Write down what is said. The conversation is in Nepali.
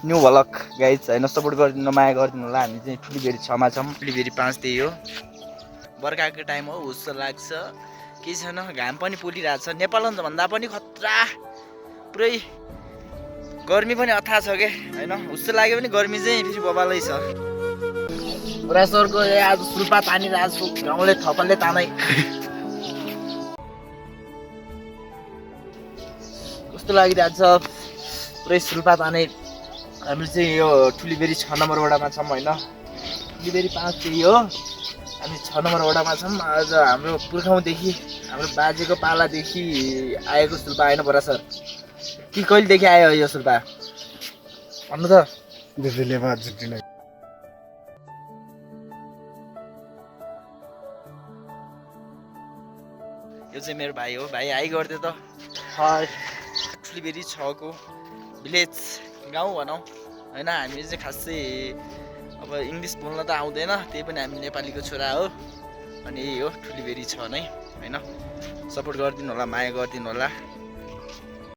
न्यू भलक गाइज होइन सपोर्ट गरिदिनु माया गरिदिनु होला। हामी चाहिँ ठुलीबेरी 6 मा छौँ। ठुलीबेरी 5 त्यही हो। बर्खाको टाइम हो हुस्स लाग्छ केही छैन। घाम पनि पोलिरहेको छ। नेपाल भन्दा पनि खतरा पुरै गर्मी पनि अथाह छ के होइन। हुस्स लाग्यो भने गर्मी चाहिँ फेरि बबालै छ। पुरासरको आज सुल्पा तानिरहेको छु गाउँले थपलले तानै कस्तो लागिरहेको छ पुरै सुल्पा ताने। हामीले चाहिँ यो ठुलीबेरी 6 नम्बर वडामा छौँ होइन। ठुलीबेरी 5 त्यही हो। हामी 6 नम्बर वडामा छौँ। आज हाम्रो पुर्खौँदेखि हाम्रो बाजेको पालादेखि आएको सुल्पा आएन बरा सर कि कहिलेदेखि आयो यो सुल्पा भन्नु त। यो चाहिँ मेरो भाइ हो। भाइ हाई गरिदियो त। ठुलीबेरी 6 को भिलेज गाउँ भनौँ होइन। हामी चाहिँ खासै अब इङ्ग्लिस बोल्न त आउँदैन त्यही पनि हामी नेपालीको छोरा हो। अनि यही हो ठुलीबेरी 6 नै होइन। सपोर्ट गरिदिनु होला माया गरिदिनु होला।